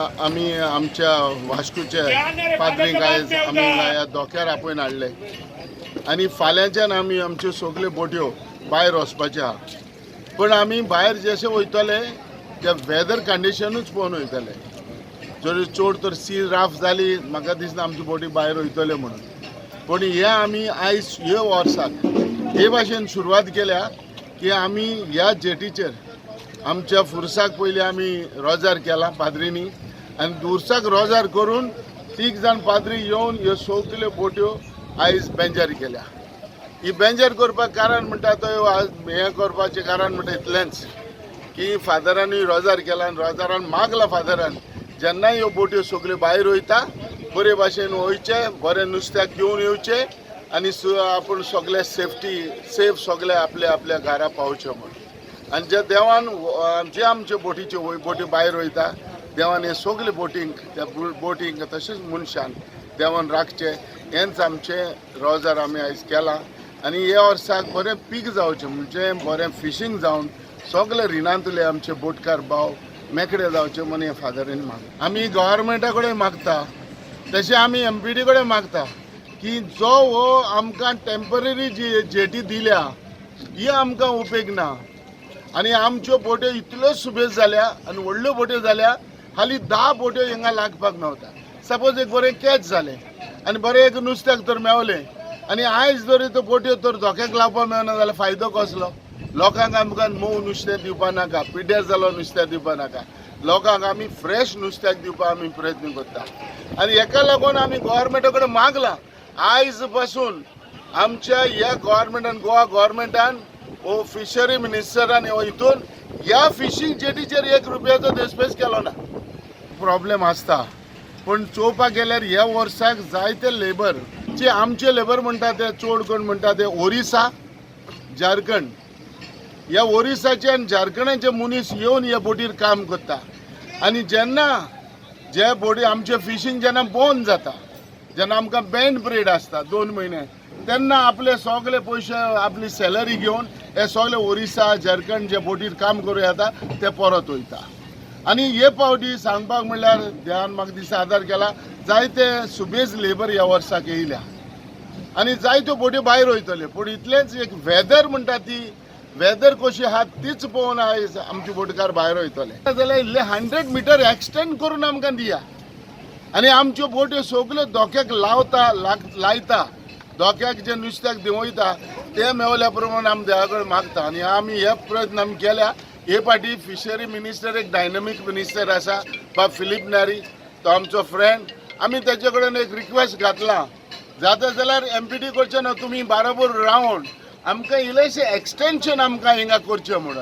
आमी आमच्या वास्कोचे पाद्रींक आयज आमी ह्या धोक्यार आपोवन हाडले आनी फाल्यांच्यान आमी आमच्यो सगल्यो बोट्यो भायर वचपाच्यो आहा. पूण आमी भायर जशे वयतले ते वेदर कंडिशनूच पळोवन वयतले. जर चड तर सी राफ जाली, म्हाका दिसना आमची बोटी भायर वयतले म्हणून. पूण हे आमी आयज हे वर्साक हे भाशेन सुरवात केल्या की आमी ह्या जेटीचेर आमच्या फुरसाक पयलीं आमी रोजार केला पाद्रींनी आनी दुरसाक रोजार करून तीग जाण पाद्री येवन ह्यो सगल्यो बोट्यो आयज बेंजार केल्या. ही बेंजार करपाक कारण म्हणटा तो आज हें करपाचें कारण म्हणटा इतलेंच की फादरांनी रोजार केला आनी रोजारान मागला फादरान, जेन्ना ह्यो बोट्यो सगल्यो भायर वयता, बरे भाशेन वयचे, बरें नुस्त्याक घेवन येवचें आनी आपूण सगळे सेफ्टी सेफ सगळे आपल्या आपल्या घरा पावचे म्हूण. आनी जे देवान जे आमचे बोटीच्यो बोटी भायर वयता, देवान हे सगळे बोटींक, त्या बोटींक तशेंच मनशान देवान राखचें, हेंच आमचें रोजार आमी आयज केलां. आनी ह्या वर्साक बरें पीक जावचें, म्हणजे बरें फिशींग जावन सगळे रिणांतले आमचे बोटकार भाव मेकळे जावचे म्हूण हे फादरीन मागता. आमी गव्हर्मेंटा कडेन मागता, तशें आमी एमपीडी कडेन मागता की जो हो आमकां टेंपररी जी जेटी दिल्या, ही आमकां उपेग ना. आनी आमच्यो बोट्यो इतल्यो सुबेज जाल्या आनी व्हडल्यो बोट्यो जाल्या, हालीं 10 बोट्यो हिंगा लागपाक मेवता. सपोज एक बरें कॅच जालें आनी बरें एक नुस्त्याक तर मेवलें आनी आयज जरी त्यो बोट्यो तर धोक्याक लावपाक मेळना जाल्यार फायदो कसलो? लोकांक आमकां मोव नुस्तें दिवपा नाका, पिड्ड्यार जालो नुस्तें दिवपा नाका. लोकांक आमी फ्रेश नुस्त्याक दिवपाक आमी प्रयत्न करता. आनी हेका लागून आमी गोवोरमेंटा कडेन मागलां, आयज पासून आमच्या ह्या गोवोरमेंटान, गोवा गोवोरमेंटान, हो फिशरी मिनिस्टरान हो हितून ह्या फिशींग जेटीचेर एक रुपयाचो देस्पेस केलो ना. प्रॉब्लेम आसता, पूण चोवपाक गेल्यार ह्या वर्साक जायते लेबर जे आमचे लेबर म्हणटा ते चड करून म्हणटा ते ओरिसा, झारखंड. ह्या ओरिसाचे आनी झारखंडाचे मनीस येवन ह्या बोटीर काम करता. आनी जेन्ना जे बोटी आमचे फिशींग जेन्ना बंद जाता, जेन्ना आमकां बँड पिरियड आसता 2 म्हयने, तेन्ना आपले सगळे पयशे, आपली सॅलरी घेवन हे सगळे ओरिसा, झारखंड जे बोटीर काम करूं येता ते परत वयता. आनी हे फावटी सांगपाक म्हणल्यार देवान म्हाका दिसा आदार केला, जायते सुबेज लेबर ह्या वर्साक येयल्या आनी जायत्यो बोट्यो भायर वयतल्यो. पूण इतलेंच एक वेदर म्हणटा ती वेदर कशी आहा तीच पळोवन आयज आमचे बोटकार भायर वयतले. जाल्यार इल्ले 100 मिटर एक्सटेंड करून आमकां दिया. आनी आमच्यो बोट्यो सगल्यो धोक्याक लावता, लायता, धोक्याक जे नुस्त्याक देंवयता ते मेवल्या प्रमाण आमी देवा कडेन मागता. आनी आमी हे प्रयत्न आमी केल्या. हे फाटी फिशरी मिनिस्टर एक डायनमीक मिनिस्टर आसा, बाब फिलीप नारी, तो आमचो फ्रेंड. आमी तेजे कडेन एक रिक्वेस्ट घातला, जाता जाल्यार एमपीडी करचें ना, तुमी बाराबर रावन आमकां इल्लेशें एक्सटेंशन आमकां हिंगा करचें म्हणून.